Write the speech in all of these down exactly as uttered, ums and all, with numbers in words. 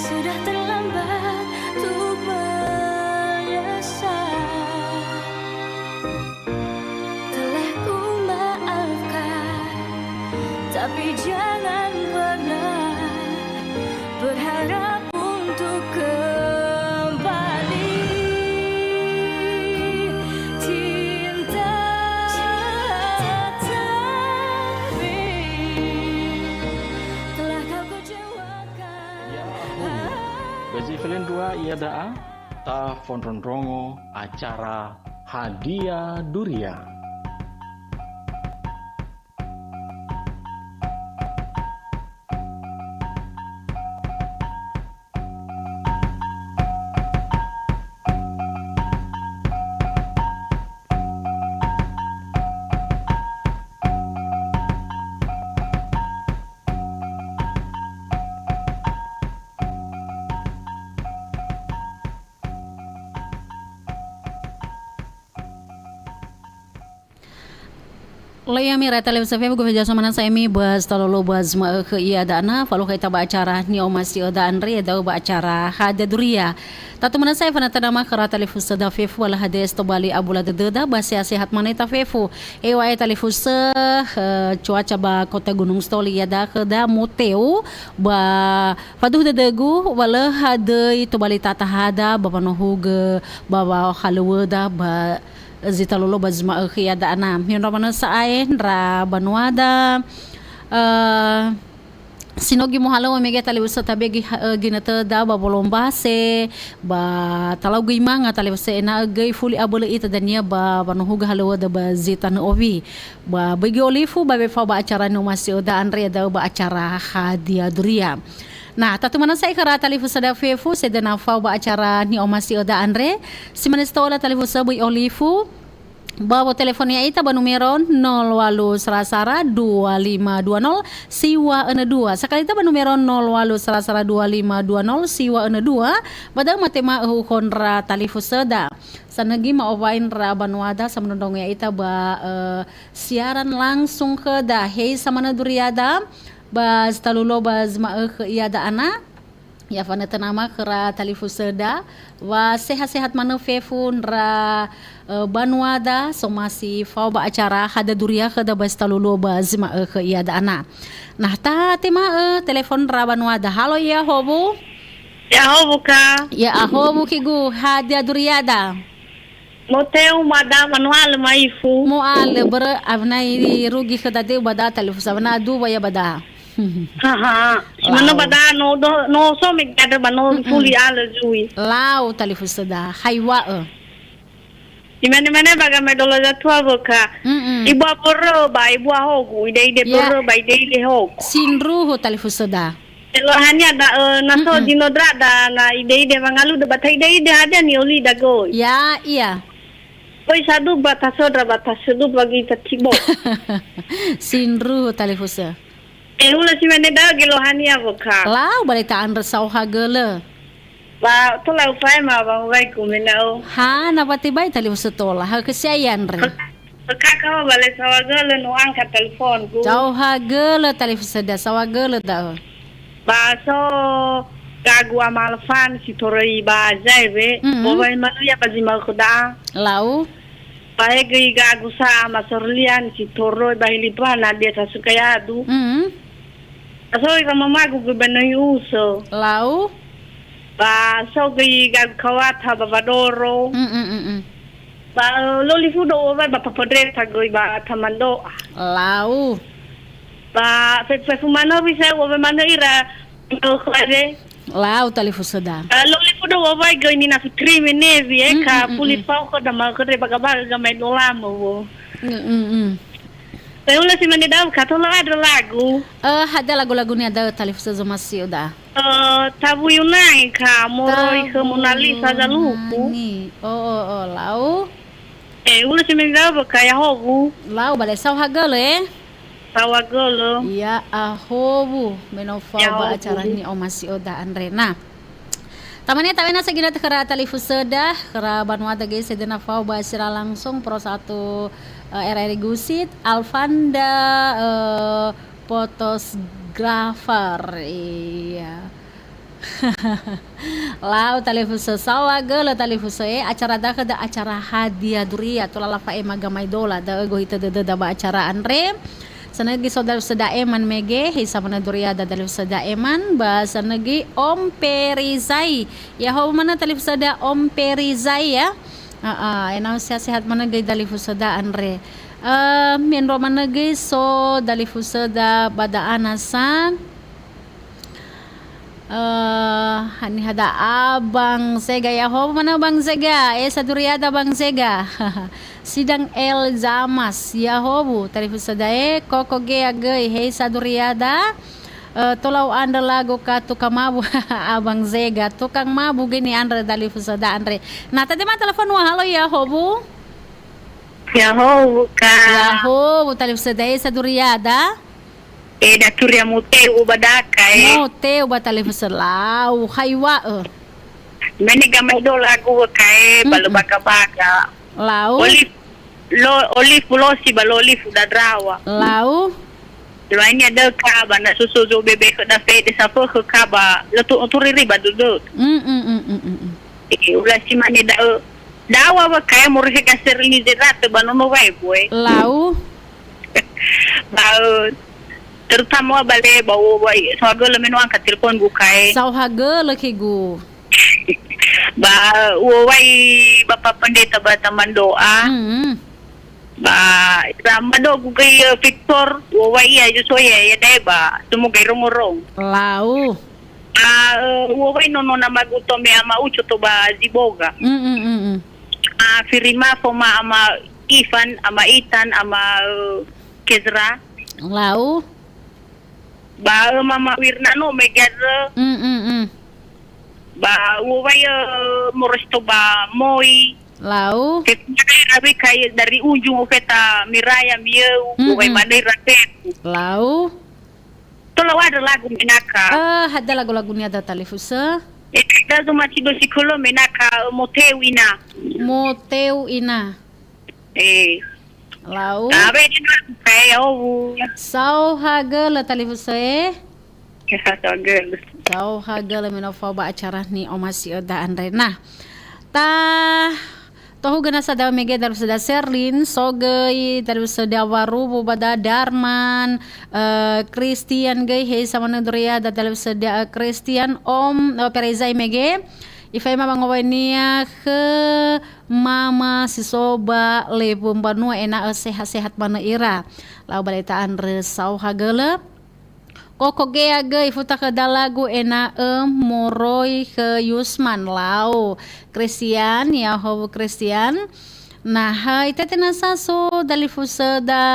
Sudah terlambat untuk menyesal. Telah ku maafkan, tapi jangan pernah berharap untuk kembali. Cinta, tapi telah kau kecewakan. Ya'ahowu. Bezi felendrua ia da'a, tafondrondrongo acara Hadia Duria. Lö ya'ami ira talifusö fefu, gofu fezasa manasa ya'ami ba zi talolo ba zi ma'ökhö ia da'a na, falukha ita ba acara ni'omasi'ö da'a andre, ya'ia da'ö ba acara Hadia Duria. Tatu manasa efanatana ma khöra talifusöda fefu, ba lö hadia si tobali abula dödöda, ba sehat-sehat manö ita fefu. Eŵa'ae talifusö, eh, cuaca ba kota Gunungsitoli ia da'a khöda moteu, ba faduhu dödögu, ba lö hadöi tobali tatahada, ba wanohugö, ba wahalöŵöda, ba zi talolo ba zi ma'ökhö ia da'a na. Mi'ondrama manö sa'ae ndra banuada, eh, si no göi mohalöŵö mege talifusö tabe'e göi ha-, eh, ginötöda ba Wolombase, ba talau göi manga talifusö ena'ö göi fuli abölö ita dania ba wanohugö halöŵöda ba zi tanö owi. Ba böi göi olifu, ba wefao ba acara ni'omasi'ö da'a andre, ya'ia da'ö ba acara Hadia Duria. Na, tatu manö sa'ae khöra talifusöda fefu, sedena fao ba acara ni'omasi'ö da'a andre, si mane si tola talifusö böi olifu, ba wotelefoni ya'ita ba numero nol walu sara sara dua lima dua nol siwa önö dua. Sakalita ba numero nol walu sara sara dua lima dua nol siwa önö dua, ba da'ö ma tema öhuho ndra talifusöda. Sanögi ma'owai ndra banuada samondrondrongo ya'ita ba, eh, siaran langsung khöda. Heisa manö duriada, ba zi talolo ba zi ma'ökhö ia da'a na. Ya, fanötö nama khöra talifusöda, wa sehat-sehat manö fefu ndra, eh, banuada, somasi fao ba acara Hadia Duria khöda ba zi talolo ba zi ma'ökhö ia da'a na. Nah, tatema'ö telefon ndra banuada. Halo, ya'ahowu. Ya'ahowu, Ka. Ya'ahowu, Ki Gu, Hadia Duriada. Moteu ma da'a, moalö ma ifu. Moalö, börö awena irugi khöda dödöu ba da'a talifusö, awena aduwa ia ba da'a. Haha. Si manö ba da'a no do, no so mege andrö ba no fuli alö zui. Lau talifusöda, haiŵa'ö. Imane-mane ba gamaedola zatua wökha. Mm-mm. Iŵa'ö börö ba iŵa'ö hogu, ide-ide börö ba ide-ide hogu. Sindruhu talifusöda. Eluahania da'ö, na so dino ndra'da, na ide-ide wangaludö ba ta'ide-ide hadia ni'olida göi. Ya'ia. Oi sadu ba tasöndra ba tasödu ba göi tatibo. Sindruhu talifusö. Eh, hulö si mane da'ö göi Eluahania wökha. Lau, ba le ta'andrö saohagölö. Ba tola ufaema ba uwaigu mena'ö. Hana wa tebai talifusö tola, ha kesiai andre. Kaka wa ba le saohagölö no angkat telefongu. Saohagölö talifusöda, saohagölö da'ö. Ba so gagu amalfan si toröi ba Zaewe, mm-mm, bowai manö ia ba zi ma'ökhö da'a. Lau. Ba he göi gagu sa ama Sorlian si toröi ba Hilipana biasa suka yadu. Mm-mm. Ba so ira mamagu göi ba Nöi Usö. Lau. Ba so göi gagu kawata ba Wadoro. Mm-mm, mm-mm. Ba, eh, lö olifu do u'owai ba Papandreta göi ba Tamando'a. Lau. Ba fe-, fefu manö bisa u'owai manö ira, eh, khare. Lau talifusöda. Eh, lö olifu do u'owai göi Nina Fitri menewi, eh, mm, ka mm, mm, fuli mm, fao khö da ma khö re baga-baga gamaedolamö wo. Mm, mm, mm. Ba hulö si mane da'ö ka tola andrö lagu. Eh, hadia lagu-lagunia da'ö talifusö zomasi'ö da'a. Eh, Tawu Yunani ka moroi khö Mona Lisa Zaluku. Tawu Yunani. Oh, oh, oh, lau. Eh, hulö si mane da'ö wökha Ya'ahowu. Lau, ba le saohagölö, eh. Saohagölö. Ya'ahowu, me no fao ba acara ni'omasi'ö da'a andre. Nah. Tamane tawena sa ginötö khöra talifusöda, khöra banuada göi sedena fao ba siaran langsung Pro Satu, eh, R R I Gusit, Alfanda, eh, Photographer, iya. Lau talifusö, saohagölö talifusö, e, acara da'ö da acara hadia duria, tola lafa'ema gamaedola, da'ö gohitö dödöda ba acara andre. Sanögi so dalifusöda Eman mege, hisa manö duriada dalifusöda Eman, ba sanögi Om Perizai. Ya'ahowu manö talifusöda Om Perizai, ya. A'a, ena'ö sehat-sehat manö göi dalifusöda andre. Eh, mendro manö göi so dalifusöda ba da'a nasa. Eh, haniha da'a Bang Zega, ya'ahowu manö Bang Zega, e, sa duriada Bang Zega. Sidang El Zamas, ya'ahowu, talifusöda, e, koko gea göi, hei sa duriada. Eh, tola u'andrö lagu ka tukang mabu, Abang Zega, tukang mabu göi ni'andrö dalifusöda andre. Na tadema telepon wa, halo, ya'ahowu. Ya'ahowu, ka. Ya'ahowu, talifusöda, e, sa duriada. E, da turia moteu ba daka, e. Moteu ba talifusö, lau, haiwa'ö. Mene gamaedola agu wekae, ba lö Mm-mm. baga-baga. Lau. Olive, lo, olive losi ba lo olive dadrawa. Lau. Selain ada ka ba na susu zo bebe khö da fede sa fö khö ka ba lö tu, tu riri ba dödö. Mm, mm, mm, mm, mm, mm. Eh, ula si mane da'ö. Dawa wekae moroi he gaser ni zerate ba nono wae boe. Lau. Ba, eh, terutama wa bale ba wo wa i. Saohagölö me no angkat telepon bukae. Saohagölö khögu. Ba, u'owai Bapak Pendeta ba taman doa. Mm-mm. Ba, ira madogu göi, eh, Victor, u'owai ia Yusuf ya, ya da'e ba, semoga irongo-rongo. Lau. Ba, eh, u'owai nono namagu Tome Ama Uco to ba Ziboga. Mm-mm-mm. Ah, Firima Foma Ama Ivan, Ama Itan, Ama, eh, Kezra. Lau. Ba, eh, Mama Wirna no mege andrö. Mm, mm, mm. Ba, u'owai, eh, moroi si to ba Moi. Lau. Ke kemarin rawi kai dari ujung ofeta miraya mieu, Mm, u'owai mm. manö ira fefu. Lau. Tola u'andrö lagu menaka. Eh, hadia lagu-lagunia da talifusö? Eh, da zoma sido sikolo menaka, eh, moteu ina. Moteu ina. Eh. Lau. Tabe di na, kae owu. Saohagölö talifusö, e. Saohagölö. Saohagölö me no fao ba acara ni'omasi'öda andre. Nah, ta tohugö nasa da'ö mege dalifusöda Serlin, so göi dalifusöda Waruwu ba da Darman, eh, Christian göi, hei sa manö duriada dalifusöda, eh, Christian, Om, eh, Perezai mege. Ifa'ema wangowainia khö Mama si so ba lewu mbanua ena'ö sehat-sehat manö ira. Lau ba leta andrö saohagölö. Koko gea göi futa khö dalagu ena'ö moroi khö Yusman lau. Christian, ya'ahowu Christian. Nah, hai tete nasa so dalifusöda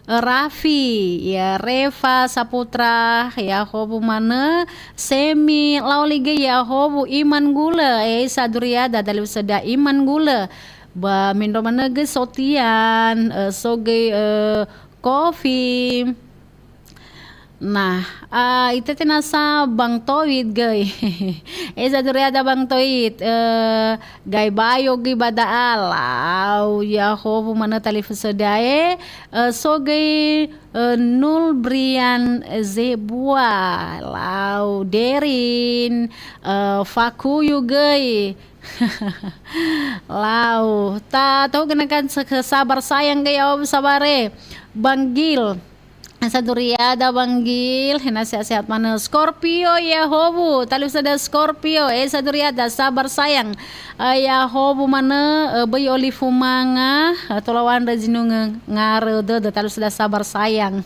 Raffi, ya, Refa Saputra, ya'ahowu manö, Semi, Laoli göi ya'ahowu, Iman Gulö, e, sa duriada dalifusöda Iman Gulö, ba mendro manö göi Sotian, eh, so göi, eh, Kofi. Nah, ah, itete nasa Bang Towit göi. E, sa duriada Bang Towit, eh, Gai bayo göi ba da'a, lau, ya'ahowu manö talifusöda, e, eh, so göi, eh, Nulbrian Zebua, lau, Derin, eh, Fakuyu göi. Lau, ta tohugö nasa khö Sabar Sayang göi, ya'ahowu Sabar, e, Bang Gil. Sa duriada Bang Gil, hena sehat-sehat manö. Scorpio ya'ahowu, talifusöda Scorpio, e, sa duriada Sabar Sayang. Eh, ya'ahowu manö, eh, böi olifu manga, eh, tola u'andrö zinunö ngarö dödö, talifusöda Sabar Sayang.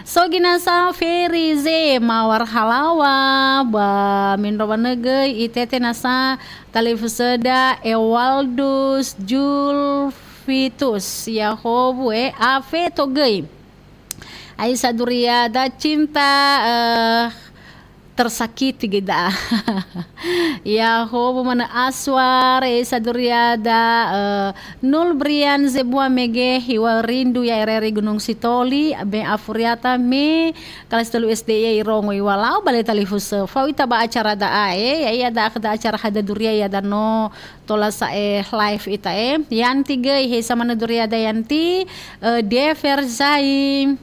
So göi nasa Ferize mawar halawa, ba mendro manö göi itete nasa talifusöda Ewaldus Julfitus, ya'ahowu, e, Afeto göi. Ai sa duriada cinta, eh, tersakiti göi da'a. Ya'ahowu manö Aswar, e, sa duriada, eh, Nulbrian Zebua mege hiwa rindu ya ere ri Gunung Sitoli, be afuriata me kelas telu S D ya irongo iŵa lau ba leta talifusö. Fao ita ba acara da'a, e, ya'ia da'a khö da acara hadia duria ya da no tola sa'e live ita, e. Yanti göi, hei sa manö duriada Yanti, eh, Dever Zai.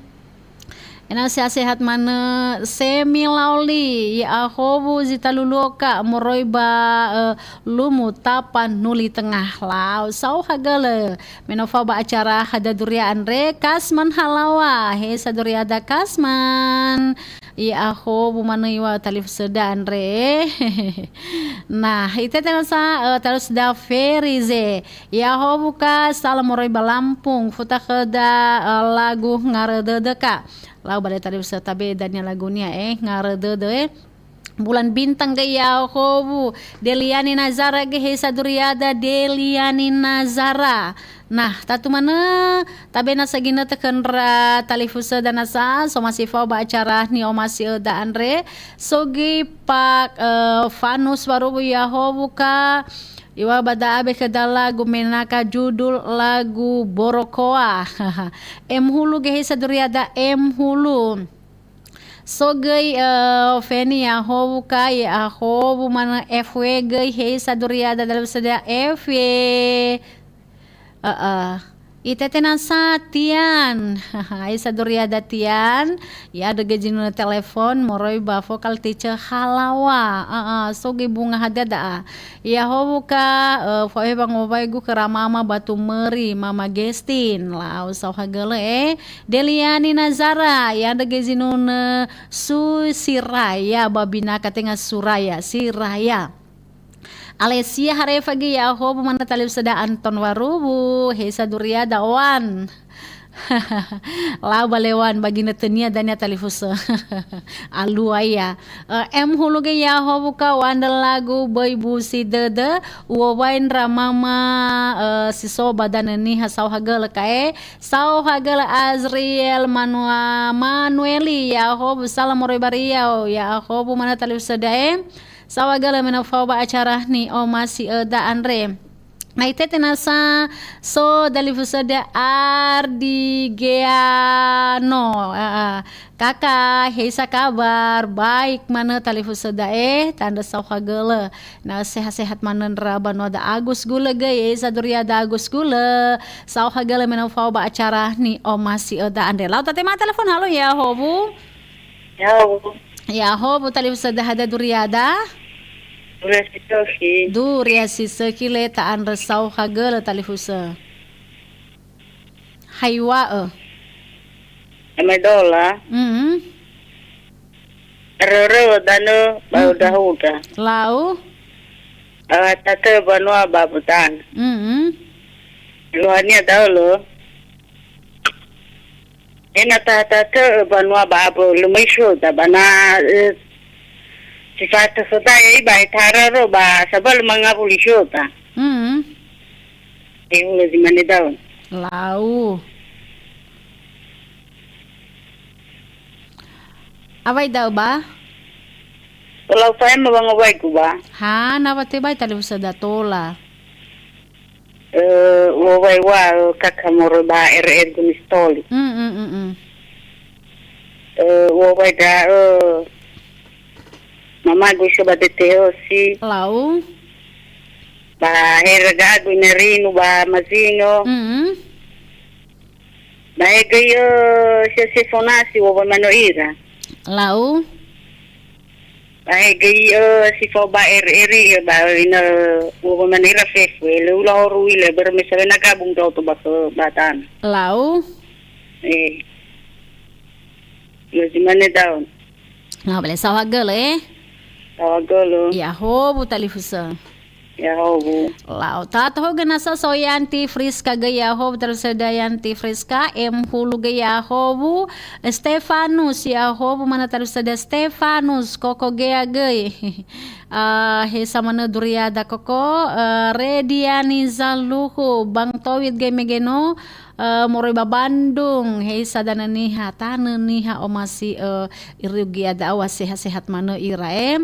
Ena'ö sehat-sehat manö, Semi Laoli, ya'ahowu zi talu luo ka moroi ba, eh, Lumu Tapanuli Tengah. Lau, saohagölö. Me no fao ba acara hadia duria andre, Kasman Halawa. He sa duriada Kasman. Ya'ahowu manö iŵa'ö talifusöda andre. Nah, itete nasa, eh, talifusöda Ferize. Ya'ahowu ka sala moroi ba Lampung, futa khöda, eh, lagu ngarö dödö ka. Lau ba le talifusö tabe dania lagunia, eh, ngarö dödö, eh. Bulan Bintang göi ya'ahowu, Deliani Nazara göi he sa duriada Deliani Nazara. Nah, tatu manö, tabe nasa ginötö khö ndra talifusöda nasa, somasi fao ba acara ni'omasi'öda andre, so göi Pak, eh, Fanus Warubu ya'ahowu ka, iŵa'ö ba da'a be khöda lagu menaka judul lagu Borokoa. M Hulu göi he sa duriada M Hulu. So göi, eh, Feni ya'ahowu ka, ya'ahowu manö F W göi he sa duriada talifusöda F W. Heeh. Itete nasa Tian. He sa duriada Tian. Ya'andrö göi zinunö telepon moroi ba vokal teacher Halawa. Heeh, so göi bunga hadia da'a. Ya'ahowu ka, eh, fao he wangowaigu khöra mama Batu Möri, Mama Gestin. Lau saohagölö, eh. Deliani Nazara, ya'andrö göi zinunö Su Siraya ba binaka tenga Suraya, Siraya. Alesia Harefa göi ya'ahowu manö talifusöda Anton Warubu, he sa duriada Oan. Lau ba le Oan, ba ginötönia dania talifusö. Alua ia. Eh, M Hulu göi ya'ahowu ka, u'andrö lagu Böi Busi Dödö, u'owai ndra mama, eh, si so ba danö niha saohagölö ka, eh. Saohagölö Azriel Manua-, Manueli, ya'ahowu sala moroi ba Riau, ya'ahowu manö talifusöda, eh. Saohagölö me no fao ba acara ni'omasi'öda andre. Na itete nasa so dalifusöda Ardi Geano. Ah, ah. Kaka, he sa kabar? Baik manö talifusöda, eh. Ta'andrö saohagölö. Na sehat-sehat manö ndra banuada Agus Gulö göi, eh, sa duriada Agus Gulö. Saohagölö me no fao ba acara ni'omasi'öda andre. Lau tatema telepon, halo, ya'ahowu. Ya'ahowu. Ya'ahowu talifusöda hadia duriada? Duria si sökhi. Duria si sökhi le ta'andrö saohagölö talifusö. Haiŵa'ö. Eme dola. Mm. Rörö danö ba, mm-mm, uda-uda. Lau. Awa tatö banua ba butana. Mm-mm. Luahania da'ö lö. Ena tahatatö banua ba abö lö möi sota ba na, eh, si fatökhöda ya iba etara ro ba sabölö mangawuli sota. Mm. Ehulö zi mane daun. Lau. Awai da'ö ba? Lau faema wangowaigu ba. Ha, na wa tebai talifusöda tola. Eh, u'owai wa, eh, kaka moroi ba R R Gunistoli. Mm, mm, mm, mm. Eh, u'owai da'ö, eh, mamagu iso ba Deteosi. Lau. Ba hera gagu ina Rinu ba Mazingo. Mm. Ba he göi, eh, si, si fonasi u'owai manö ira. Lau. Ba he göi, eh, si fao ba R R I, eh, ba ina, eh, u'owai manö ira fefu, eh, lö ula horu ile, börö me sa wena gabung ndraoto ba khö, ba tanö. Lau. Eh. Lö zi mane daun. Na, bale saohagölö, eh? Saohagölö. Ya'ahowu talifusö. Ya'ahowu. Lau, tatahougö nasa so Yanti Friska göi ya'ahowu, talifusöda Yanti Friska, M Hulu göi ya'ahowu, Stefanus ya'ahowu, manö talifusöda Stefanus, Koko Gea göi. Ah, he sa manö duriada Koko, eh, Rediani Zaluhu, Bang Towit göi mege no, eh, moroi ba Bandung, he sa danö niha, tanö niha omasi, eh, irugi ada awa sehat-sehat manö ira, eh.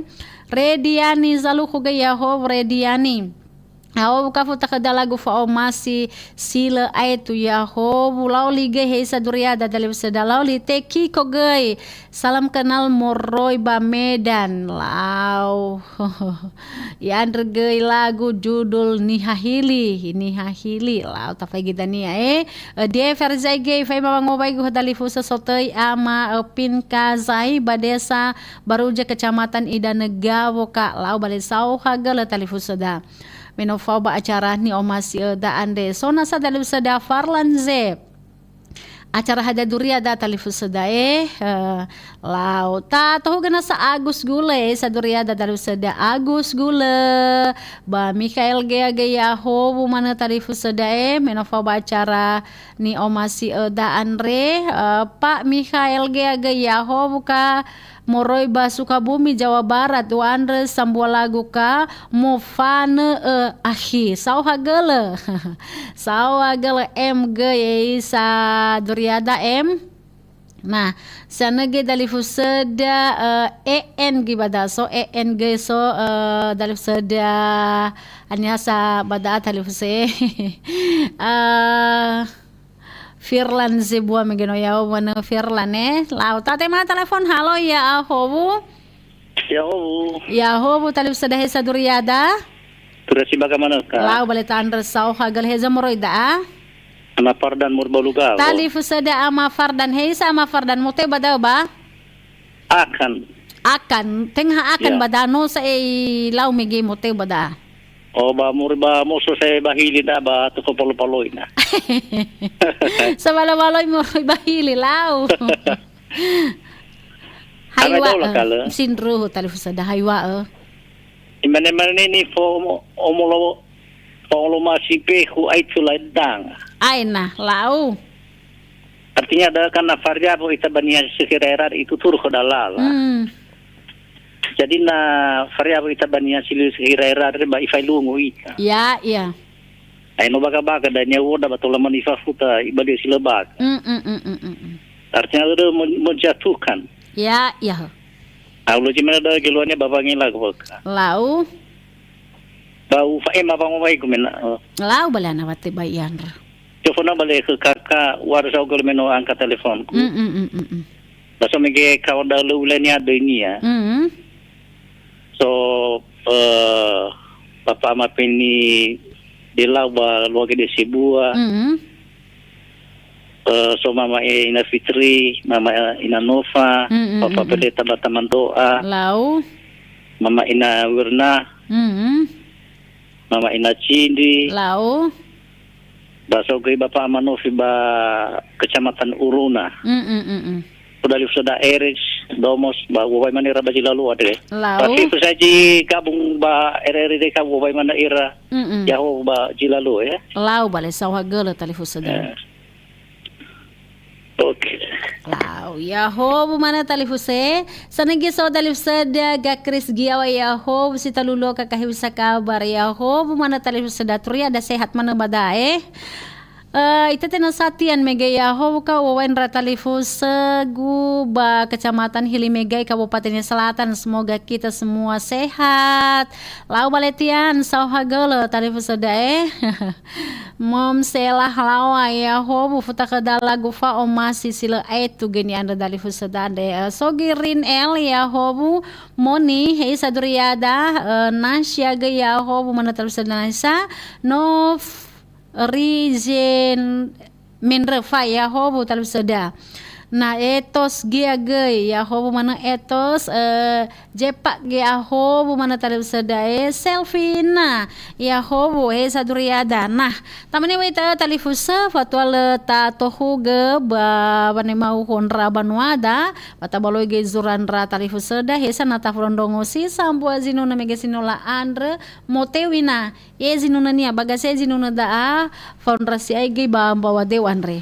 Rediani Zaluhu göi ya'ahowu, Rediani. Ya'ahowu ka futa khöda lagu fa'omasi si lö aetu, ya'ahowu lau li göi heisa duriada dalifusöda, lau li tekiko göi. Salam kenal moroi ba Medan, lau. I'andrö göi lagu judul Niha Hili, Niha Hili, lau tafaigi dania, eh. Eh, die Ferzai göi, fa'ema wangowaigu ha dalifusö sotöi ama, eh, Pinka Zai ba desa Baruja, Kecamatan Idanö Gawo, Kak, lau ba le saohagölö talifusöda. Me no fao ba acara ni'omasi'öda andre. So nasa dalifusöda Farlan Zep. Acara hadia duriada talifusöda, eh, eh, lau. Tatohugö nasa Agus Gule, eh, sa duriada talifusöda Agus Gule. Ba Mikhael Gea göi ya'ahowu manö talifusöda, eh, me no fao ba acara ni'omasi'öda andre. Eh, Pak Mikhael Gea göi ya'ahowu ka moroi ba Sukabumi, Jawa Barat, u'andrö sambua lagu ka, mofanö, eh, akhi. Saohagölö. Saohagölö M göi, eh, sa duriada M. Nah, sanöge dalifusöda, eh, E N göi ba da'a so, E N göi so, eh, dalifusöda, aniasa ba da'a talifusö. Eh, Firlan zebua mege no ya'o manö Firlan, eh. Lau tate ma telepon, halo, ya'ahowu. Ya'ahowu. Ya'ahowu, talifusöda heza duriada. Tura si baga manö ka. Lau ba le ta'andrö saohagölö, heza moroi da'a. Ama Fardan moroi ba Lugao. Talifusöda Ama Fardan, heisa Ama Fardan, moteu ba da'a ba? Akan. Akan, tenga ha akan. Ya. Ba da'a no sa'ae lau mege moteu ba da'a. Oh, ba moroi ba moso sa'ae ba hili da'a ba toko palo-paloina. Sabalo-baloi moroi ba hili lau. Haiwa, daula, eh, kalö. Sindruhu talifusöda haiwa, eh. Imane-mane ni fo omo-, omolo-, fa'olomasi bekhu aetu ladanga. Aina, lau. Artinya, ada kan na fariabo ita ba niha si khera-era itu turu khodalala. Hmm. Jadi na fariabo ita ba niha si lö si khera-era ba ifailungu ita. Ya, ya. Ai no baga-baga dania u'oda ba tola mani fafuta ibalia si lö baga. Mm, mm, mm, mm, mm, mm. Artinya ada men-, menjatuhkan. Ya, ya. Au lö zi mana da geluarnya ba wangila gua ka. Lau. Ba ufa'ema wangowaigu mena, eh. Lau ba le ana wate ba i'andrö. Telepon ba le khö kaka, u'andrö saohagölö me no angkat teleponku. Mm, mm, mm, mm, mm. Ba so mege kawan da lö ulania döinia. Mm. So, eh, Papa Ama Peni Delau ba luage de sebua. Mm. Eh, so Mama Ina Fitri, Mama Ina Nofa, mm, mm, Papa, mm, mm, Pendeta ba Taman Doa. Lau. Mama Ina Wirna. Mm. Mama Ina Cindi. Lau. Ba so göi Bapa Ama Nofi ba Kecamatan Uruna. Mm, mm, mm, mm. U'andrö dalifusöda Eris, Domos, ba u'owai manö ira ba zi lalo andre. Lau. Tapi fusaji gabung ba R R I D K u'owai manö ira. Mm, mm. Ya'ahowu ba zi lalo, ya. Lau ba le saohagölö talifusöda. Ya. Oke. Lau, ya'ahowu manö talifusö. Sanege so dalifusöda Gakris Giawa, ya'ahowu si talu luo kakahewi sakabar, ya'ahowu manö talifusöda, turia da sehat manö ba da'a. Eh, itete na satian mege ya'ahowu ka u'owai ndra talifusögu ba Kecamatan Hili Megai, Kabupaten Selatan. Semoga kita semua sehat. Lau ba le tian, saohagölö talifusöda, eh. Mom Sela Halawa, ya'ahowu futa khöda lagu fa'omasi si lö aetu göi ni'andrö dalifusöda andre. Eh, so göi Rin El, ya'ahowu Moni, heisa duriada, eh, Nasya göi ya'ahowu manö talifusöda Nasya, Nof Rizen Mendröfa, ya'ahowu talifusöda. Na Etos Gia göi, ya'ahowu manö Etos, eh, Jepak göi ya'ahowu manö talifusöda, eh, Selvina, ya'ahowu, eh, sa duriada. Nah, tamane wai ta talifusö, fatua lö tatohugö ba wanema'u hondra banuada, ba tabaloi göi zura ndra talifusöda, heza na tafondrondrongo si sambua zinunö mege si no la'andrö, moteu ina. Ye zinunönia, ba gase zinunö da'a, fao ndra si'ai göi ba mbaŵa deu andre.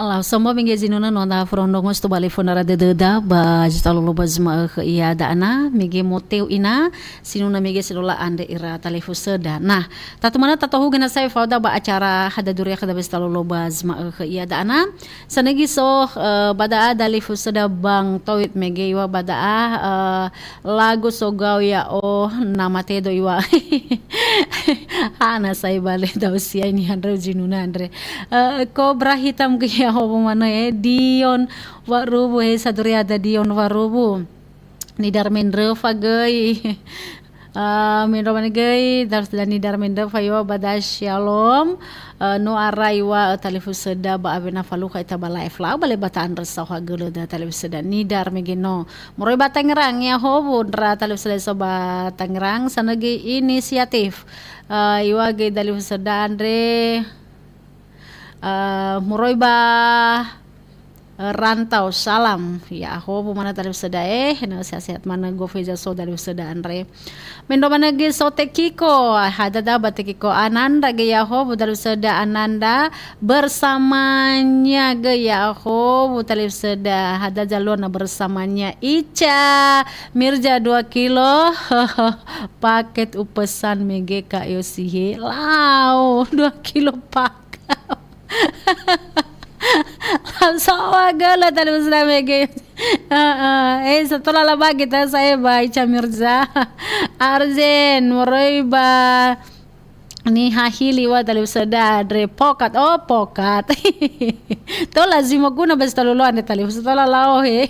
Lau sombo mege zinuna no anda furondongo stu bale fonara dededa ba zita lolo ba zuma khö ia da'ana mege moteu ina sinuna mege sedola andre ira talifusöda. Nah, tatumana tatohu gena saya fauda ba acara hada duria khada besta lolo ba zuma khö ia da'ana. Sanegi so, eh, bada'a dalifusöda bang toit mege iwa bada'a, eh, lagu sogau ya'o nama tedo iwa. Hana sai bale dausia ini andre zinuna andre. Eh, kobra hitam ge ya hobo mana, eh, Dion Warubu, eh, saduri ada Dion Warubu. Nidar mendröfa göi. Eh, mendro mana göi, dar sedani dar mendröfa iwa bada Shalom. Eh, no ara iwa, eh, talifusöda ba awena falukha ita ba live lau bale bata andre sauha gölö da talifusöda nidar mege no. Moroi ba Tangerang, ya hobu ndra talifusöda so ba Tangerang, sanegi inisiatif. Eh, iwa ge dalifusöda andre, eh, moroi ba, eh, rantau salam. Ya hobu mana talifusöda, eh, na sehat-sehat mana gofe ja so dalifusöda andre. Mendro mana ge so Tekiko, hadada ba Tekiko Ananda ge ya hobu dalifusöda Ananda. Bersamanya ge ya hobu talifusöda, hada jalua na bersamanya Ica Mirza dua kilo. Paket upesan mege ka Yosihe. Lau, dua kilo paket. Lau sawa gala talifusöda mege. Heeh. Eh, satola la bagi ta saya ba Ica Mirza. Arzen, moroi ba Niha hili wa talifusöda andre pokat. Oh, pokat. Tola zi moguna bas talulu andre talifusöda tola lao he.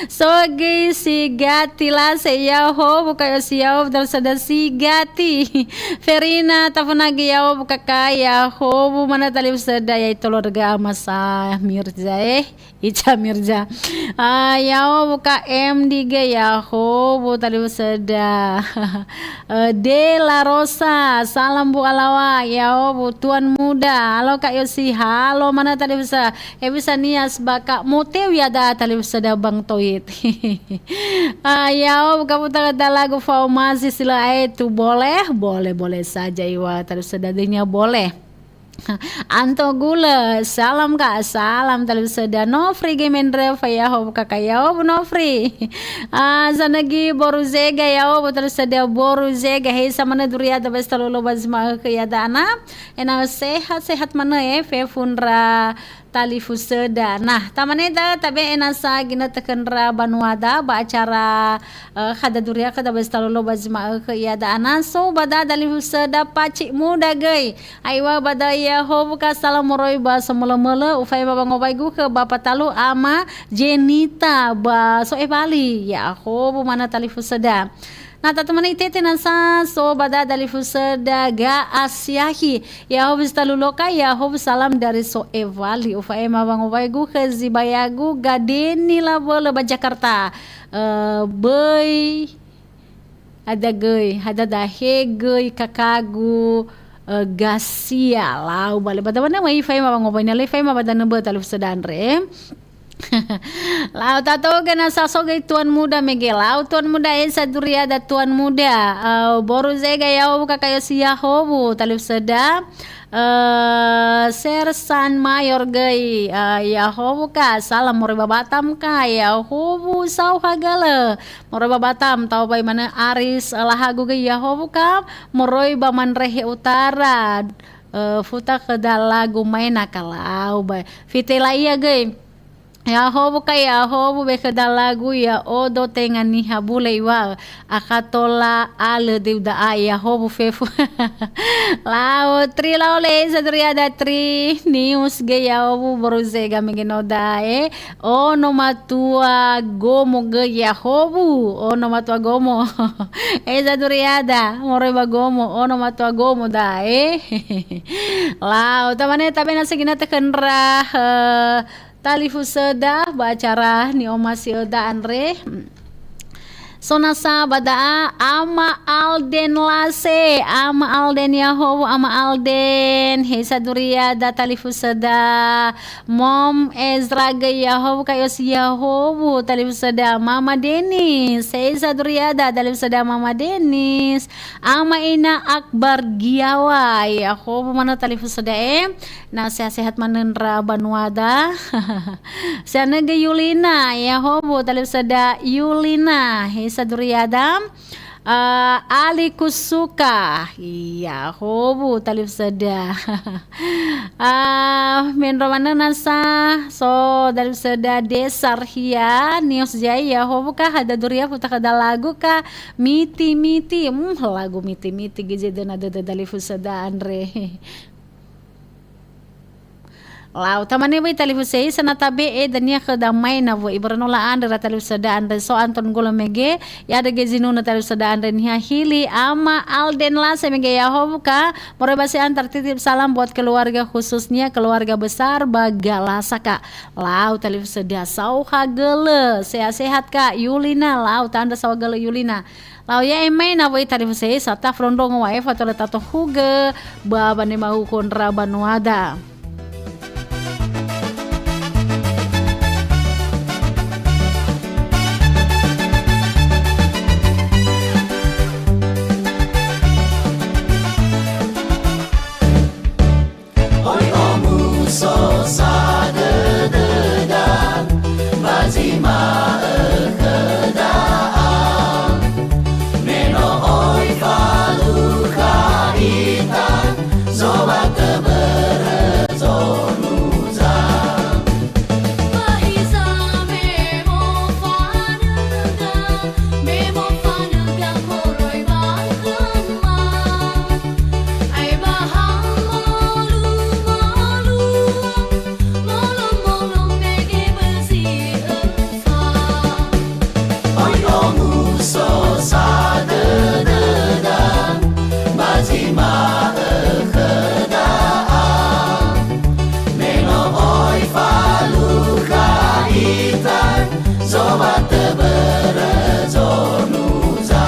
Sogi si gati lase ya hobu kayo si ya hobu talifusöda si gati. Ferina tafunagi ya hobu kakai ya hobu mana talifusöda ya itolo rega amasa Mirza, eh. Ica Mirza. Ah, ya'o buka M D G ya'o bu talifusöda. Eh, Dela Rosa, salam bu alawa, ya'o bu Tuan Muda. Halo Kak Yosi, halo mana talifusöda. Ebi Sanias ba Kak Moteu ya da talifusöda Bang Toit. Ah, ya'o buka putar da lagu Faumasi sila itu boleh, boleh, boleh saja iwa talifusöda denya boleh. Anto Gula, salam Kak, salam talifusöda. Nofri ge mendröfa ya'o bu Kak ya'o bu Nofri. Ah, sanagi boru zega ya'o bu talifusöda boru zega. He samana duria da besta lolo ba zima ke ya da ana. Ena sehat-sehat mana, eh, fefu ndra talifusöda. Nah, tamane da tabe ena sa gina tekendra banua da ba acara, eh, hada duria ke da besta lolo ba zima ke ya da ana. So ba da talifusöda Paci Muda göi. Aiwa ba da'ö ya'o bu ka salam moroi ba somölö-mölö, ufaema ba ngowai gu khö Bapa Talu Ama Jenita ba so ebali, ya'o bu mana talifusöda. Na tatemani tete nasa so ba da talifusöda ga asiahi, ya'o bu si talu loka, ya'o bu salam dari so ebali, ufaema ba ngowai gu khö zibayagu Gadeni Labölö ba Jakarta. Eh, böi Ada göi, ada dahe göi kakagu, eh, gasia lau bale. Bada mana mai faima ba ngobai na le faima bada nebe talifusöda andre. Lau tato gena saso göi Tuan Muda mege lau Tuan Muda esa duriada Tuan Muda. Eh, boru zega ya'o bu kakayo si ya'o bu talifusöda. Eh, Sersan Mayor göi, eh, ya'o bu ka, salam moroi ba Batam ka, ya'o bu sauha galö. Moroi ba Batam, tao bai manö Aris, eh, lahagu göi ya'o bu ka, moroi ba Mandrehe Utara, eh, futa khöda lagu maena ka lau ba. Fitela ia göi. Ya'o bu ka, ya'o bu be khöda lagu ya'odo tenga niha bule iwa'ö. Akha tola alö deu da'a ya'o bu fefu. Lau tri lau le zaduriada tri news ge ya'o bu boru zega mege no da'e. Ono matua gomo ge ya'o bu. Ono matua gomo. E zaduriada, moroi ba gomo, ono matua gomo da'e. Lau, tamane tabe na segina tekendra, eh, Talifusöda ba acara ni'omasi öda andre. So nasa ba da'a, Ama Alden Lase, Ama Alden, ya'ahowu, Ama Alden, heisa duriada talifusöda, Mom Ezra göi, ya'ahowu, Kak Yosi, ya'ahowu, talifusöda, Mama Denis, heisa duriada talifusöda, Mama Denis, Ama Ina Akbar Giawa, ya'ahowu manö talifusöda, e. Na sehat-sehat manö ndra banuada. Sianögö Yulina, ya'ahowu, talifusöda Yulina, heisa duriada. Ah, Ali Kusuka, ya'ahowu, talifusöda. Ah, mendro manö nasa, so talifusöda Desar hia, Nios Jai, ya'ahowu, Kak, hadia duria futa khöda lagu, Kak, Miti-miti. Hmm, lagu miti-miti göi zi döna dödö talifusöda andre. Lau, tamane wöi talifusöi, sana tabe'e dania khöda mai na wöi, börö no la'andrö ira talifusöda andre. So Anton Golo mege, ya'andrö göi zinunö talifusöda andre, niha Hili, Ama Alden Lase mege, ya'ahowu, Kak, moroi ba si antar titip salam buat keluarga khususnya keluarga besar ba Galasa, Kak. Lau talifusöda, saohagölö, sehat-sehat, Kak Yulina, lau ta'andrö saohagölö Yulina. Lau ya'e mai na wöi talifusöi, sa tafondrongo wa'e fa tole tatohugö ba wanema huku ndra banuada. Oi omuso sa dödöda, ba zi ma'ökhö da'a. Me no oi falukha ita, zowa töbörö zonuza. Ba hiza me mofanöga, me mofanöga moroi ba khöma. Ae ba ha molu-molu, molo-molo mege bözi öfa. Oi omuso sa dödöda, ba zi ma'ökhö da'a. Me no oi falukha ita, zowa töbörö zonuza.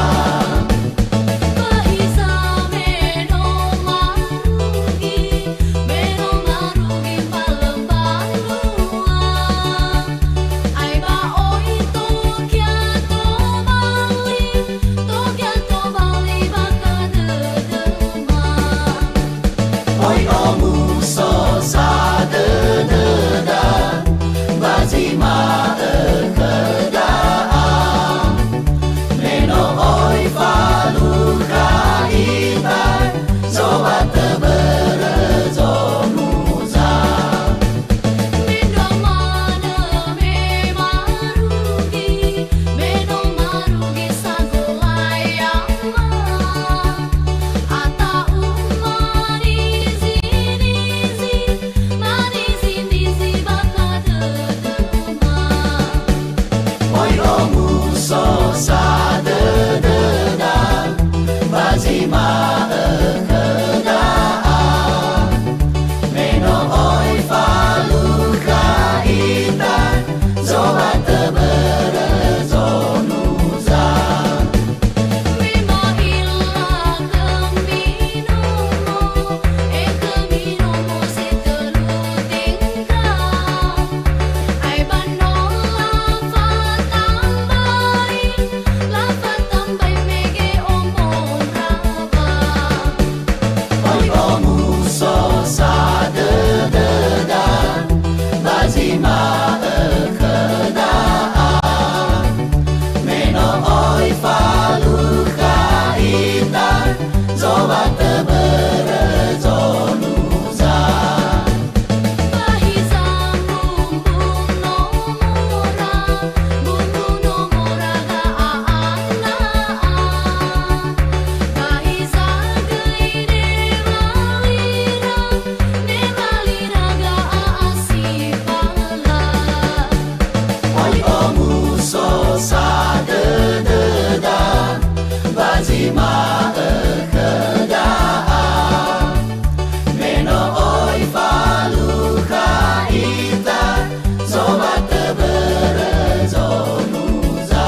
Ba hiza me no marugi, me no marugi mbalö mbanua. Ae ba oi togia tobali, togia tobali ba khö dödöma. Oi omuso sa dödöda, ba zi ma'ökhö da'a. Me no oi falukha ita, zowa töbörö zonuza. Mendrua manö me marugi, me no marugi sagolai ama. Ata'u manizi-nizi, manizi-nizi ba khö dödöma. Oi omuso sa dödöda, ba zi ma'ökhö da'a. Me no oi falukha ita, zowa töbörö zonuza. Me ma'ila khömi nomo, e khömi nomo si tölu dengka. Ae ba no lafatambai, lafatambai mege omo ndrawa. Oi omuso sa dödöda, ba zi ma'ökhö da'a. Me no oi falukha ita, zowa töbörö zonuza. Ba hiza mbumbung nomora, mbumbung nomora da'a ana'a. Ba hiza göi newalira, newalira ga'a si bala. Oi omuso sa dödöda, ba zi ma'ökhö da'a. Me no oi falukha ita, zowa töbörö zonuza.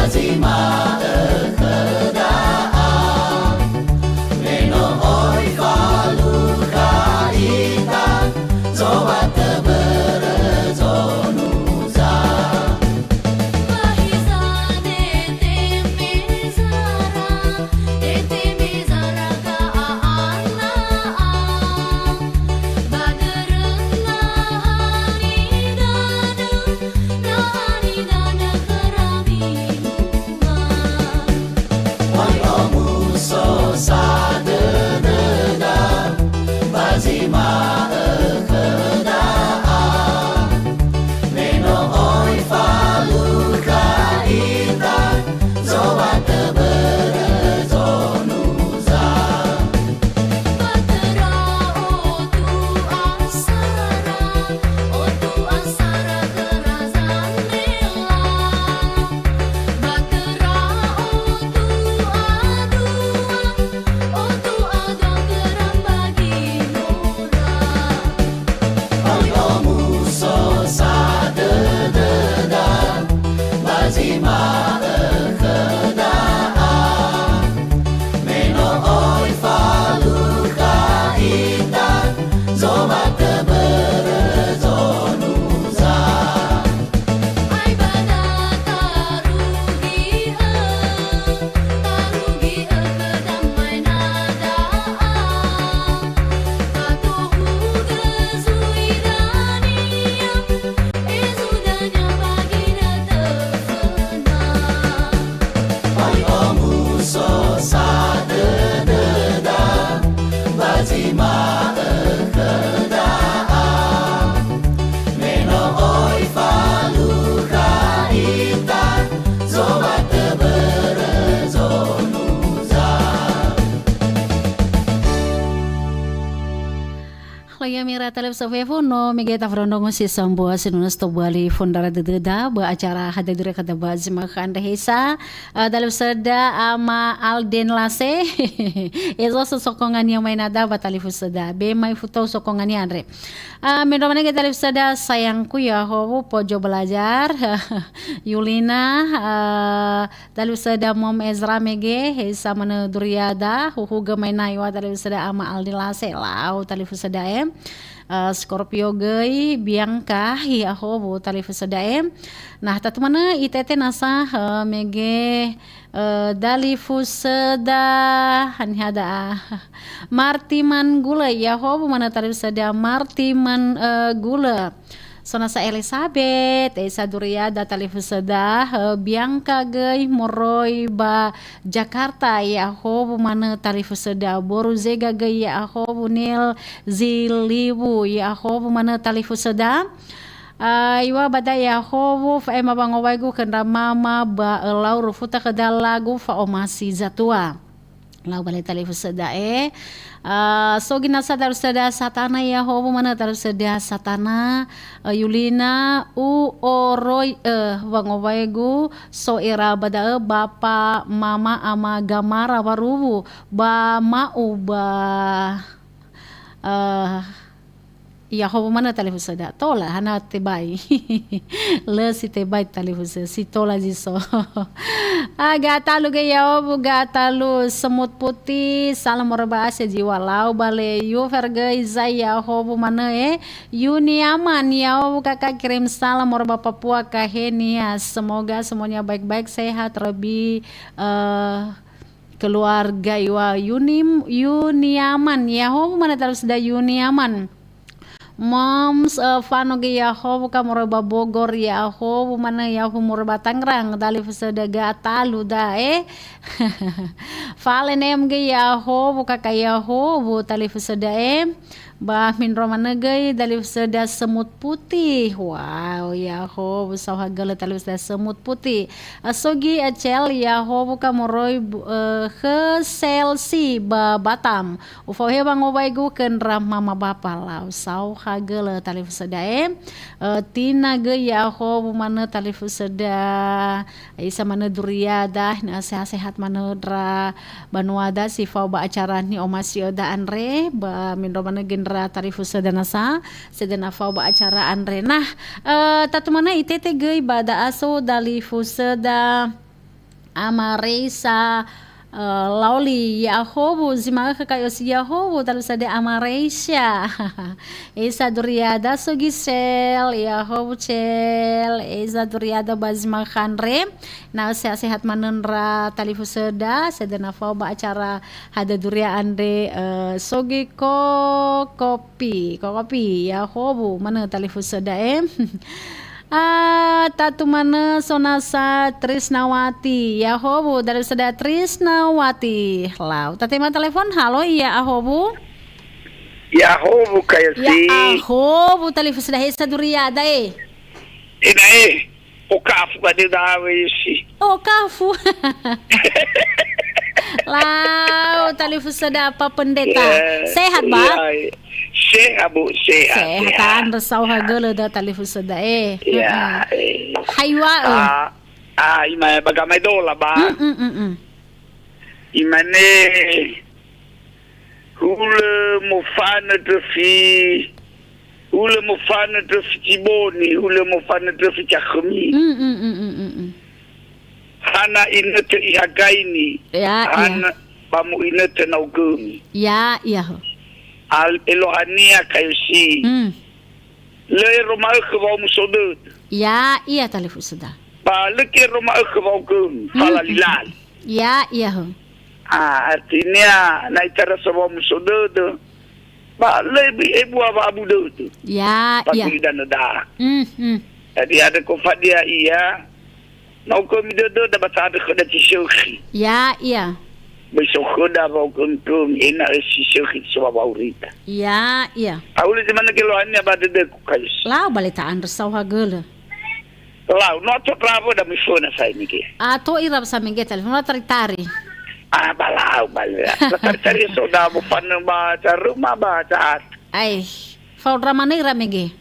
Zi ma'ökhö da'a, me no oi falukha ita, zowatö börö zonuza. Ba hiza dete mezara, dete mezara ga'a'ana'a, ba döröna hanidanö, na hanidanö khöra minu. Oi omuso sa dödöda, ba zi ma'ökhö da'a. Me no oi falukha ita, zowatö börö zonuza. Ba töra otu asara, otu asara töra Zandela. Ba töra otu adua, otu adua töra mbagi nora. Oi omuso sa dödöda, ba zi ma'ökhö da'a. Me no oi falukha ita, zowatö börö zonuza. Ai ba da tarugi'ö, tarugi'ö khö damae na da'a. Fatohugö zui dania, e zu dania ba ginötö föna. Oi omuso sa dödöda, ba zi ma'ökhö da'a. Me no oi falukha ita, zowatö börö zonuza. Lagi mira talifusö fefu no mege tafondrongo si sambua si nunus tobali fondara dödöda ba acara hadir dure kada ba zi ma'ökhö andre heisa. Eh, dalifusöda Ama Alden Lase. Ezo sosokongania mai nada ba talifusöda. Be mai futou sokongania andre. Ah, mendro manege dalifusöda sayangku ya howu pojo belajar. Yulina, ah, dalifusöda Mom Ezra mege, heisa manö duriada, huhugö mai naiwa dalifusöda Ama Alden Lase, lau talifusöda e. Eh, Scorpio göi, Bianca, ya howu talifusöda e. Nah, tatu manö itete nasa, eh, mege, eh, dalifusöda, haniha da'a. Martiman Gulö, ya howu manö talifusöda Martiman, eh, Gulö. Sonasa Elizabeth, Esa Duriada talifusöda, eh, Bianca göi moroi ba Jakarta, ya howu manö talifusöda. Boru Zega göi ya howu Nil Ziliwu, ya howu manö talifusöda. Ah, iwa ba da ya howu, fa'ema wangowaigu khö ndra mama ba ölau rufuta khö dalagu fa'omasi zatua. Lau bale talifusöda e. Ah, sogi nasa talifusöda Satana ya howu manö talifusöda Satana, eh, Yulina, u oroi, eh, wangowaigu, so era ba da'ö bapa mama ama gamara waruwu, ba ma'u ba, eh, Iya howu manö talifusöda. Tola, hana tebai. Lö si tebai talifusö, si tola zi so. Ah, gatalu göi ya howu, gatalu Semut Putih, salam moroi ba Asia jiwa lau bale Yufer göi zai ya howu manö e. Yuniaman ya howu kaka kirim salam moroi ba Papua Kahenia. Semoga semuanya baik-baik, sehat, terlebih, eh, keluarga iwa Yunim-, Yuniaman. Ya howu manö talifusöda Yuniaman. Moms, eh, Fano göi ya howu ka moroi ba Bogor ya howu manö ya howu moroi ba Tangerang, talifusöda gatalu da e. Fale Nem göi ya howu kaka ya howu talifusöda e. Ba mendro manö göi talifusöda Semut Putih. Wow, ya howu saohagölö talifusöda Semut Putih. Asogi Acel ya howu ka moroi bu-, eh, khö Selsi ba Batam. Ufaohe wangowaigu khö ndra mama bapa lau saohagölö talifusöda e. Eh, Tina göi ya howu manö talifusöda. Isa manö duriada, na sehat-sehat manö ndra banuada si fao ba acara ni'omasi'öda andre, ba mendro manö göi ndra talifusöda nasa, sedena fao ba acara andre. Nah, eh, tatu manö itete göi ba da'a so dalifusöda Ama Reisa, eh, Laoli, ya'ahowu, zi ma'ökhö Kak Yosi, ya'ahowu, talifusöda Ama Reisa. Eza Duriada, Sogisel, ya'ahowu, Cel, Eza Duriada ba zi ma'ökhö andre. Na sehat-sehat manö ndra talifusöda, sedena fao ba acara Hada Duria andre, eh, Sogi Kokopi, Kokopi, ya'ahowu, manö talifusöda, eh. Ah, tatu manö sonasa Trisnawati. Ya'ahowu, talifusöda Trisnawati. Lau, tatema telepon. Halo, ya'ahowu. Ya'ahowu, Kak Yosi. Ya'ahowu, talifusöda Eza Duriada, eh. Ina, eh. Okafu ba de dawe, Yosi. Okafu. Lau, talifusöda Pak Pendeta. Ya, sehat, ba? Ya, ya. Sehat, Bu, sehat, sehat. Sehat, ta'andrö saohagölö da talifusöda, eh. Ya, heeh. Eh. Haiwa, eh. Ah, ah, ima ba gamaedola, ba? Mm, mm, mm, mm. Imane, hulö mofanö töfi, hulö mofanö töfi Tiboni, hulö mofanö töfi Cakhömi. Mm, mm, mm, mm, mm, mm. Hana inötö ihagaini, ya, ya. Hana ba mu'inötö naogömi. Ya, ya, ho. Al-, eluahania Kak Yosi. Mm. Lö ero ma'ökhö wa'omuso dödö. Ya, ya, talifusöda. Ba lö kero ma'ökhö wa'ogömi, mm, falalilali. Ya, ya, ho. Ah, artinya, na itara sa wa'omuso dödö, ba lö ebu-, ebua wa'abu dödö. Ya, ba ya. Ba tuli danö da. Mm, mm. Jadi, ada ko fadia ia, na ogömi dödöda ba ta'andrö khöda zi sökhi. Ya, ya. Böi so khöda wa'ogömi-gömi, ena'ö si sökhi so wa'aurita. Ya, ya. Hulö zi manö geluahania ba dödögu, Kak Yosi. Lau, ba lö ta'andrö saohagölö. Lau, no ato ndra wöda miföna sa mege. Ato ira sa mege telefon, la tari-tari. Ah, ba lau, ba lau. La tari-tari so da mofanö ba acara röma ba acara. Ai, fao ndra manö ira mege.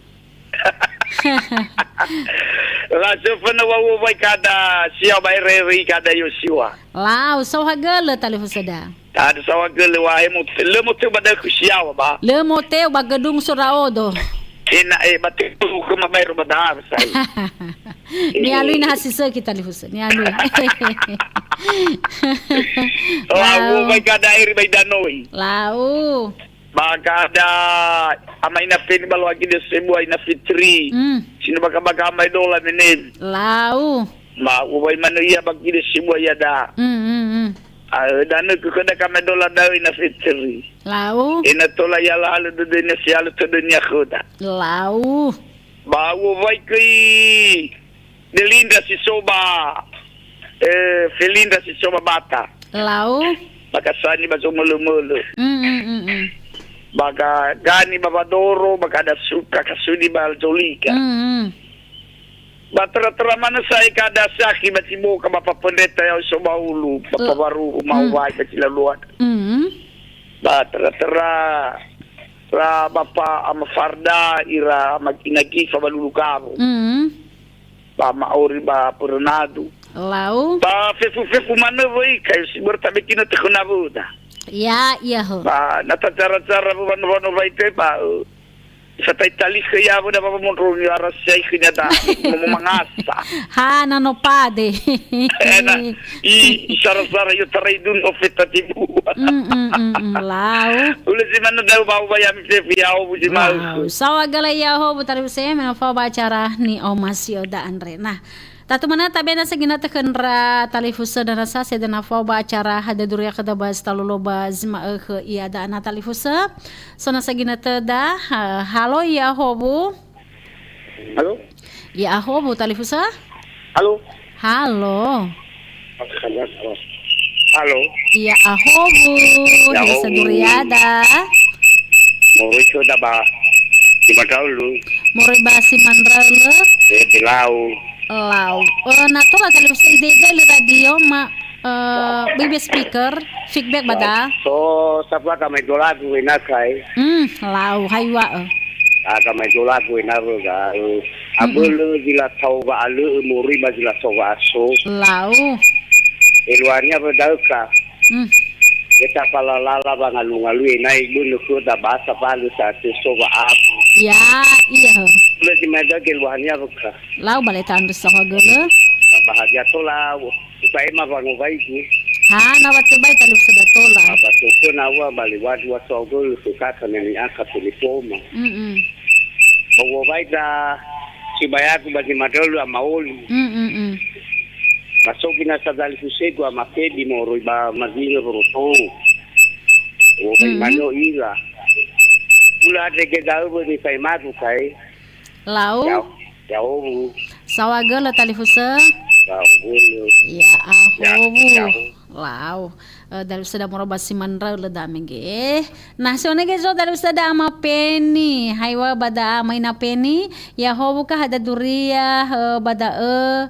La so fanö wa uwa wai kada siwa ba ere-ere kada Yosua. Lau, saohagölö talifusöda. Ta'andrö saohagölö wa, he mot-, lö moteu ba da'ö khö siawa ba. Lö moteu ba gedung Soraodo. Ena'ö ba teu khöma baero ba da'ö sa. Ni'alui na ha si sökhi talifusö, ni'alui. Lau. Lau, ba kada eri ba idanoi. Lau. Ba kada ama ina Feni ba loagi de sebua ina Fitri. Mm. Sino baka-baka ama idola menem. Lau. Ma uwai manö ia ba gide sebua ia da. Mm, mm, mm. A, danö khöda kamaedola da'ö ina Fitri. Lau. Ina tola ia lahalö dödönia si alö tödönia khöda. Lau. Ba uwai köi Delindra si so ba, eh, Felindra si so ba Bata. Lau. Ba Kasani ba Zomölö-mölö. Mm, mm, mm, mm. Ba Ga-, Gani ba Badoro, ba Kada Suka, Kasudi ba Zolika. Mm, mm. Ba töra-töra manö sa'ae kada sakhi ba Ciboka, ba Pak Pendeta ya'o so ba ulu, ba, eh, Pak Waru, mm, mau wai ba Cilaluan. Mm. Ba töra-töra ra Bapa Ama Farda, ira Ama Ina Gifa ba Lulu Gawo. Mm. Ba Ama Ori ba Perenadu. Lau. Ba fefu-fefu manö wöi, kai si börö tabekinö tökhö nawöda. Ya, ya, ho. Ba na tacara-cara wano-wano waite ba, eh, Sa tai tali khö ia wöda ba wamondroni ara siai khönia da, momo mangasa. Ha, na no pade. Eh, na, i, i sara-sara io tarai dun ofeta tibua. Mm, mm, mm, mm, lau. Hulö zi manö da'ö ba uwa ya'ami fefu ya'o, bu zi ma'ökhö. Lau. Saohagölö ya'ahowu talifusö, me no fao ba acara ni'omasi'ö da andre. Nah, Tatu manö tabe na sa ginötö khö ndra talifusö da nasa sedena fao ba acara Hada Duria khöda ba zi talu lö ba zi ma'ökhö ia da na talifusö. So na sa ginötö da, ha-, halo ya'ahowu. Halo? Ya'ahowu talifusö? Halo? Halo. Halo. Ya'ahowu, Ya'ahowu. Eza Duriada. Moroi khöda ba Simandraulö. Moroi ba Simandraulö. Eh, di Lau. Lau. Eh, na tola talifusö ide-ide li radio ma, eh, böi be speaker, feedback ba da. So, safua ka mai dolagu ina kai. Hmm, lau, hai wa, eh. Aka mai dolagu ina ro ga, eh. Mm-mm. Abölö zi latao wa'alö'ö moroi ba zi latao wa'aso. Lau. Eluahania wöda'ö ka. Mm. Ya'ita falalala wangalungalui ena'ö ibönö khöda ba sa falö sa'atö so wa'abu. Ya, iya. Hulö zi mai da'ö geluahania wöka. Lau ba lö ta'andrö saohagölö. Ba hadia tola, Ba ema wangowaigu. Ha, na wa tebai talifusöda tola. Ba toko na ua ba lewat dua soal dulu tu kata neni angkat telefon ma. Mm-mm. Ba uwawai da sibayagu ba zi madolu ama oli. Mm-mm-mm. Ba so gina sa dalifusegu ama Fedi moroi ba mazinga horoto. Uwawai Mm-mm. mano ira. Ula andre ge dawe ni faimagu kai. Lau. Ya, ya owu. Saohagölö talifusö. Ya owu. Ya, ahowu. Ya, ya owu. Lau. Eh, dalifusöda moro ba si mandrau lö dame ge. Nah, so nege zo dalifusöda ama Peni. Haiwa ba da ama ina Peni. Ya howu ka hada duria, eh, ba da'ö.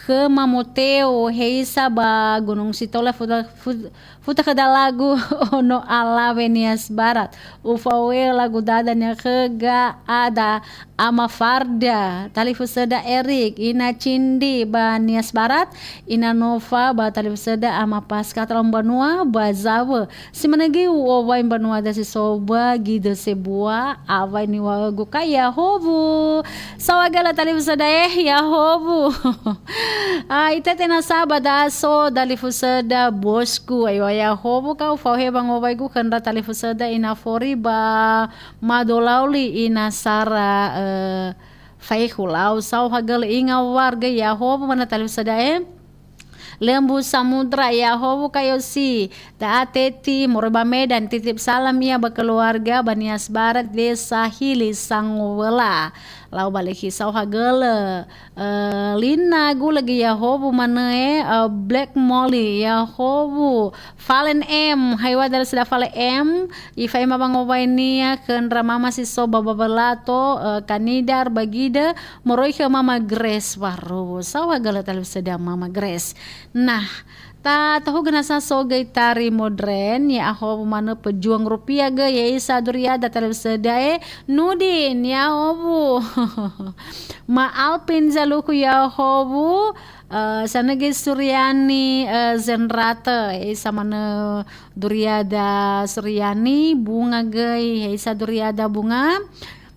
Khöma moteu heisa ba Gunung Sitola futa, fut-, futa khöda lagu ono alawe Nias Barat. Ufao'ö lagu dada nia khöga ada Ama Farda, talifusöda Erik, ina Cindi ba Nias Barat, ina Nova ba talifusöda Ama Paska Talam Banua ba Zawö. Si manö göi u'owai mbanua dasi so ba gidö sebua, awai niŵa'ögu ka ya howu. Saohagölö talifusöda eh, ya howu. Ah, itete nasa ba da so dalifusöda bosku. Ayo ya howu ka ufaohe wangowaigu khö ndra talifusöda ina Fori ba Madolauli ina Sara, eh, Faehu lau saohagölö inga warga ya howu manö talifusöda eh. Lembu Samudra, ya howu ka Yosi, da'a Teti, moroi ba Medan, titip salam ia ba keluarga ba Nias Barat, Desa Hili Sangowela. Lau ba lekhi saohagölö, eh, Lina Gulagi ya howu manö, eh, Black Molly ya howu, Falen M, haiwa dalifusöda Falen M, ifa'ema wangowainia khö ndra mama si so ba Babalato, eh, Kanidar, Bagidö, moroi khö Mama Grace Warowo. Saohagölö talifusöda Mama Grace. Nah, ta tohugö nasa so göi tari modern, ya ahowu manö pejuang rupiah göi, ya isa duriada talifusöda eh, Nudin, ya owu. Ma Alpin Zaluku ya howu, eh, sanögi Suryani, eh, Zenrate, ya isa manö duriada Suryani, Bunga göi, ya isa duriada Bunga.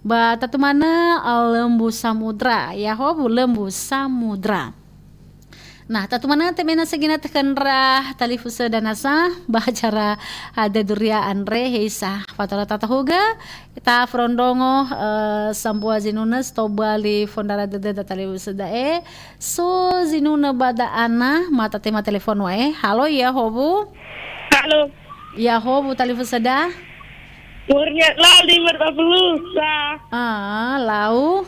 Ba tatu manö, eh, Lembu Samudra, ya howu Lembu Samudra. Nah, tatu manö temena segina tekendra talifusöda nasa, ba acara hada duria andre, heisa. Fatora tatohugö, ta frondrongo, eh, sambua zinunö, stoba li fondara dödöda talifusöda eh. So zinunö ba da'ana, mata tema telefon wae. Halo, ya howu. Halo. Ya howu talifusöda. Umurnya lau lima puluh sa. Ah, lau.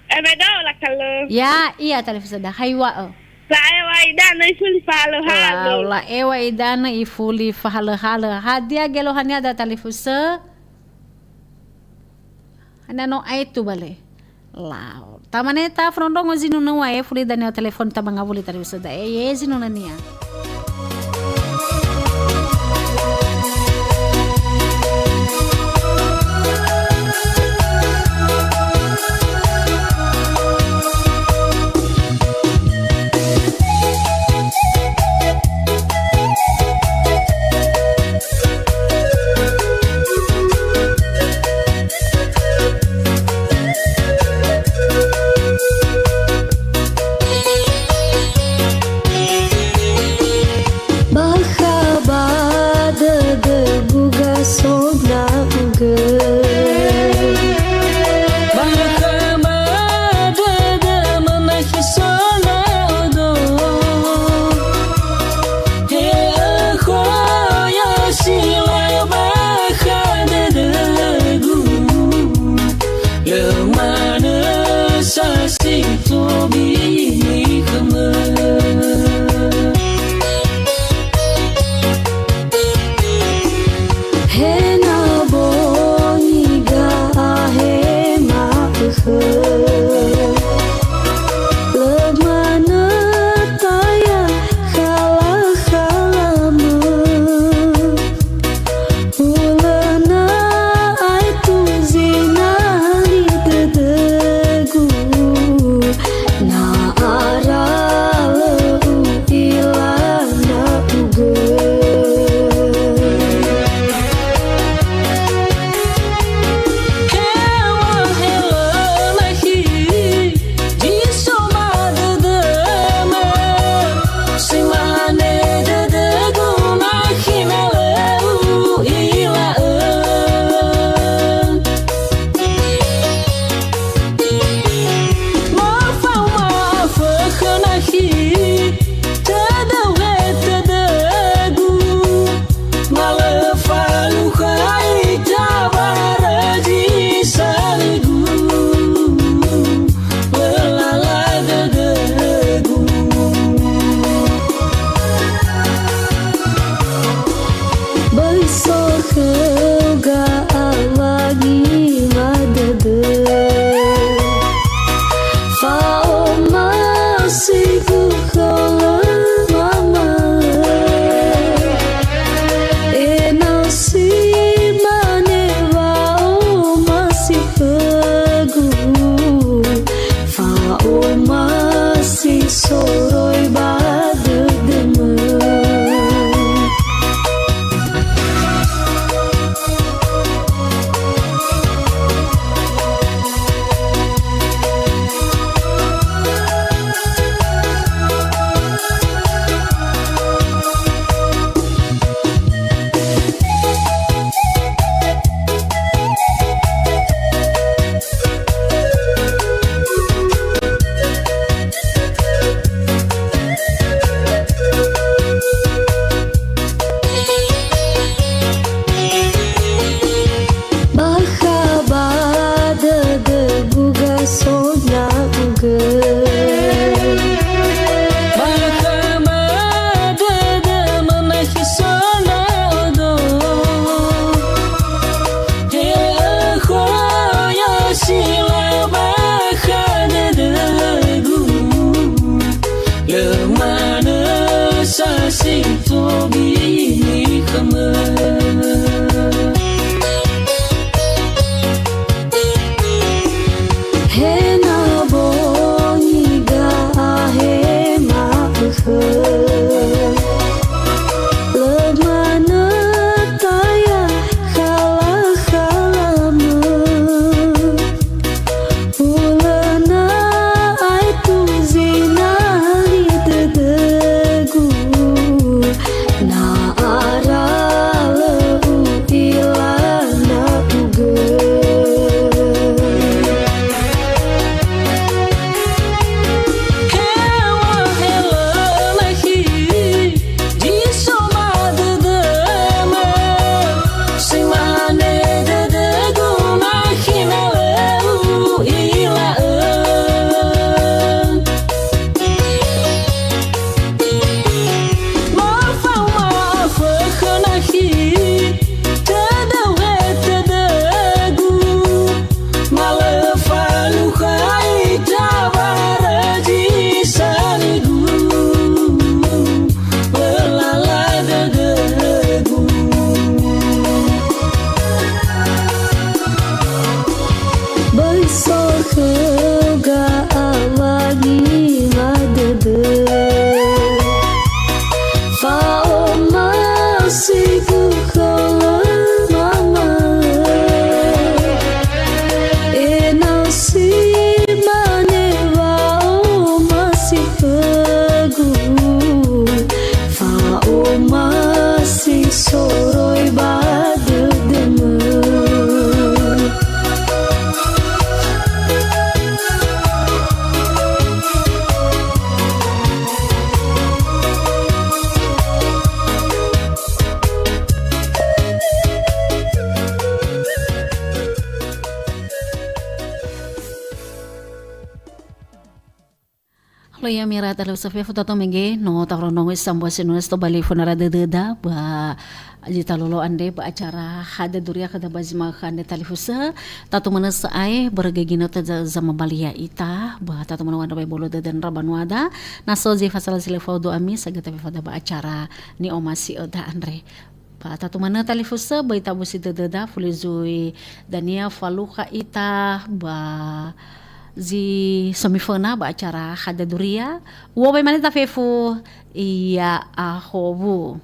Eh, beda lah kalau. Ya, iya talifusöda. Haiwa, eh. Sa ewa idanö ifuli fahalö-halö. Lau, la ewa idanö ifuli fahalö-halö. Hadia geluhania da talifusö? Hana no aetu bale. Lau. Tamane ta frondrongo zinunö wae fuli dania telefon ta mangawuli talifusöda. Eh, ye zinunönia. Tobini khömö. He na bongi ga'ahe ma'ökhö. Lö manö taya khala-khalamö. Hulöna aetu zinali dödögu, na ara lö u'ila ndra'ugö. Heŵa'ae lö nakhi, zi so ba dödömö, si mane dödögu nakhi me lö u'ila'ö. Ba faoma fökhö nakhi, tödöu he tödögu. Ma lö falukha ita warözi sanigu, lö lala dödögu. Böi so khöu ga'awangi ba dödö. Fa'omasigu khöu lö mamaö, ena'ö si mane wa'omasi khögu, fa'omasi soroi ba dödömö. Halo, ya, mira talifusö fefu tato mege, no taronongo sambua sinus to bali fonara dödöda, ba zi talolo andre ba acara Hada Duria khöda ba zi ma'ökhö andre talifusö. Tatu manö sa'ae, börö göi ginötö za-, zamabali ya'ita, ba tatu manö wandra bai bolo dödö ndra banuada. Na so zi fasala zi lö faudu ami, sagöta fefada ba acara ni'omasi'ö da andre. Ba tatu manö talifusö, böi tabusi dödöda, fuli zui dania falukha ita, ba zi so miföna ba acara Hada Duria. Uŵa'ö bai mane tafefu, ya'ahowu.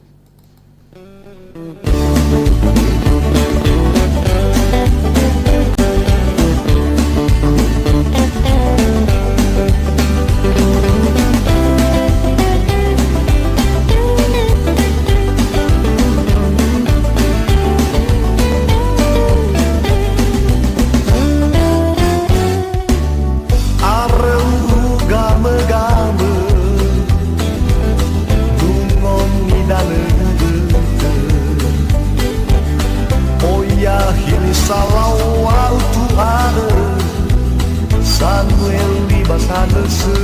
Aröu gamö-gamö, dungon nidanö dödö. Oya hili salau wa'utu arö, Samuel li ba sanösö.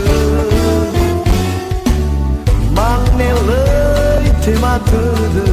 Mane löi tema tödö,